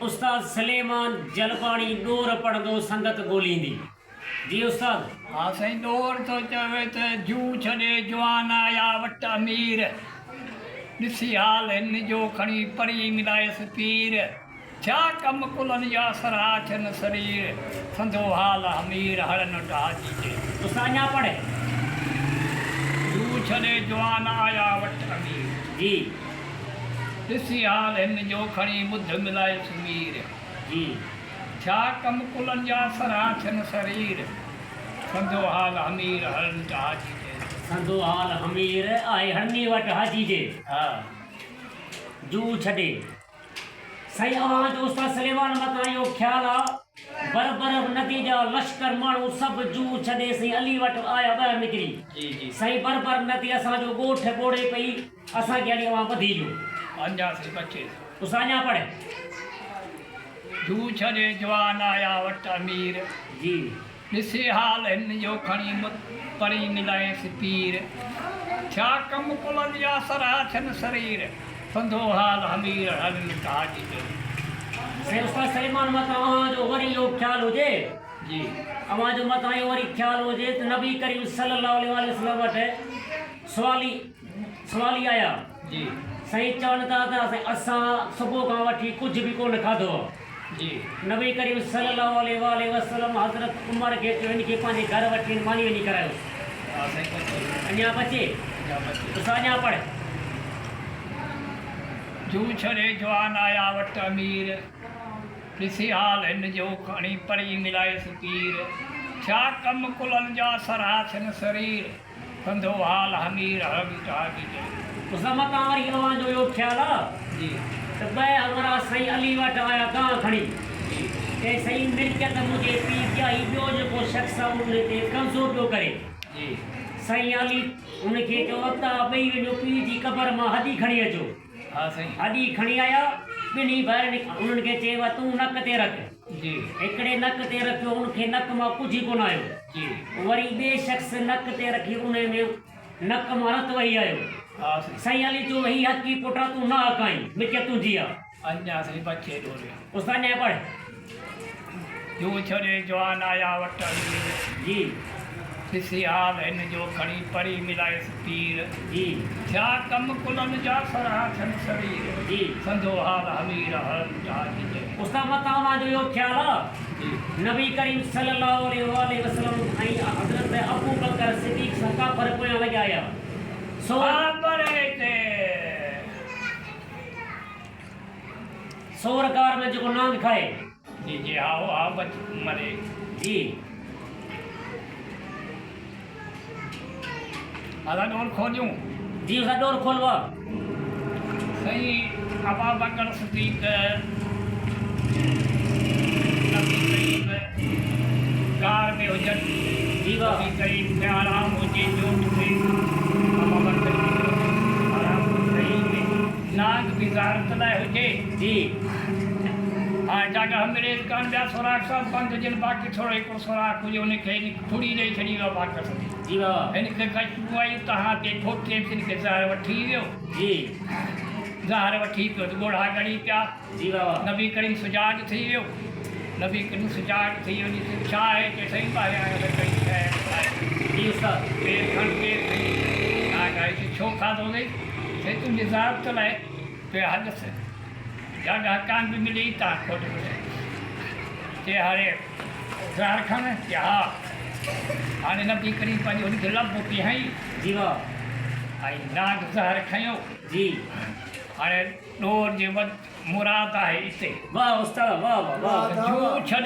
استاد سليمان جلباڻي ڏور پڙهندو سنگت ڳوليندي. جي استاد. ها سائين ڏور ٿو چوي ته جوء ڇڏي جوان آيا وٽ امير، ڏسي حال هن جو کڻي پرين ملايس پير، ٿيا ڪم ڪلن جا سرها ٿين سرير، سندو حال حمير هڙن وٽ حاجي جي. استاد اڃا پڙهه. جوء ڇڏي جوان آيا وٽ امير. جي. ڏسي حال هن جو کڻي ٻڌ ملايس مير. جي. ٿيا ڪم ڪلن جا سرها ٿين سرير، سندو حال حمير هڙن وٽ حاجي جي. سندو حال حمير آهي هڙني وٽ حاجي جي. ها. جوء ڇڏي. سائين اوهان جو استاد سليمان متان اهو خيال آ بر برف ندي جا لشڪر ماڻهو سڀ جوء ڇڏي سائين علي وٽ آيا ٻاهر نڪري سائين بر بر ندي اسان جو ڳوٺ ٻوڙي پئي اسان کي علي اوهان ٻڌي ڏيو. اڃا سائين بچي ٿو. استاد اڃا پڙهه. جوء ڇڏي جوان آيا وٽ امير. جي. ڏسي حال هن جو کڻي پرين ملائينس پير، ٿيا ڪم ڪلن جا سرها ٿين سرير، سندو حال حمير هڙن وٽ حاجي چئي. سائين استاد سليمان متان اوهان جو وري اهو خيال هجي. جي. اوهان جو متان اهو وري خيال هجي ته نبي ڪريم صلي الله عليه واٰله وسلم وٽ سوالي سوالي آيا. جي. سائين چون ٿا ته سائين اسان صبح کان وٺي ڪجهه به ڪونه کاڌو آهي. جي. نبي ڪريم صلي الله عليه واٰله وسلم حضرت عمر کي چيو هن کي پنهنجي گهر وٺي وڃ ماني وڃي کارايوس. ها سائين بچي. اڃا بچي. اڃا بچي. تسان اڃا پڙهه. جوء ڇڏي جوان آيا وٽ امير، ڏسي حال هن جو کڻي پرين ملايس پير، ٿيا ڪم ڪلن جا سرها ٿين سرير. سندو حال حمير هڙ ٽاڳي چئي. اسامه تان وري اوهان جو اهو خيال آ جي. ته ٻئي همراهه سائين علي وٽ آيا گاهه کڻي. جي. چئي سائين ملڪيت منهنجي پيء جي آ هي ٻيو جيڪو شخص آ ان تي قبضو پيو ڪري. جي. سائين علي ان کي چيو ته ٻئي وڃو پيء جي قبر مان هڏي کڻي اچو. ها سائين. هڏي کڻي آيا ٻنهي ڀائرن انهن کي چيو تون نڪ تي رک. جي. هڪڙي نڪ تي رکيو ان کي نڪ مان ڪجهه ئي ڪونه آيو. جي. وري ٻئي شخص نڪ تي رکي انهي ۾ نڪ مان رت وهي آيو. ها سائين. سائين علي چيو هي حقي پٽ آ تون ناحق آهين ملڪيت تنهنجي آ. اڃا سائين بچي ڏوريا. استاد اڃا پڙهه. جون ڇڏي جوان آيا وٽ امير. جي. ڏسي حال هن جو کڻي پري ملايس پير. جي. ٿيا ڪم ڪلن جا سرها ٿين سرير. جي. سندو حال حمير هڙن جهاجي جي. استاد متان اوهان جو اهو خيال آ. جي. نبي ڪريم صلي الله عليه واٰله وسلم ۽ حضرت ابوبڪر صديق سان ڪافر پويان لڳيا آيا. سو. ها پر هتي. سور غار ۾ جيڪو نانگ کائي. جي جي ها ها بچ مري. جي. ادا ڏور کوليون. جي اسان ڏور کولوا. سائين ابا بڪر صديق نبي ڪريم غار ۾ هجن. جي واھ. نبي ڪريم کي آرام هجي چوٽ تي ابا بڪر جي چوٽ آرام صحيح ۾. نانگ به زيارت لاء هجي. جي. هاڻ جاڳهه مليس ڪانه ٻيا سوراخ سڀ بند هجن باقي ٿورو هڪڙو سوراخ هجي ان کي هن کڙي ڏئي ڇڏي ويو باقي سڄي. جي بابا. هن کي خشبو آئي تهان تي کوٽي به هن کي زهر وٺي ويو. جي. زهر وٺي پيو ته ڳوڙها ڳڙي پيا. جي بابا. نبي ڪريم سجاڳ ٿي ويو. نبي ڪريم سجاڳ ٿي ويو ڏسي ڇا آهي چي سائين ٻاهريان آيو ته ڪهڙي شيء آهي. جي استاد. پير کڻ پير کڻي نانگ آيو چي ڇو کاڌو اٿئي. سائين تنهنجي زيارت لاء پيا هلس. جاڳهه ڪانه به ملي تان کوٽ ملي. چي هاڻي زهر کڻ چي ها. هاڻي نبي ڪريم پنهنجي هن کي لب پيهائين. جي واهه. ۽ نانگ زهر کنيو. جي. هاڻي ڏور جي وڌ مراد آهي اتي. واهه استاد واهه واهه واهه. جوء ڇڏي.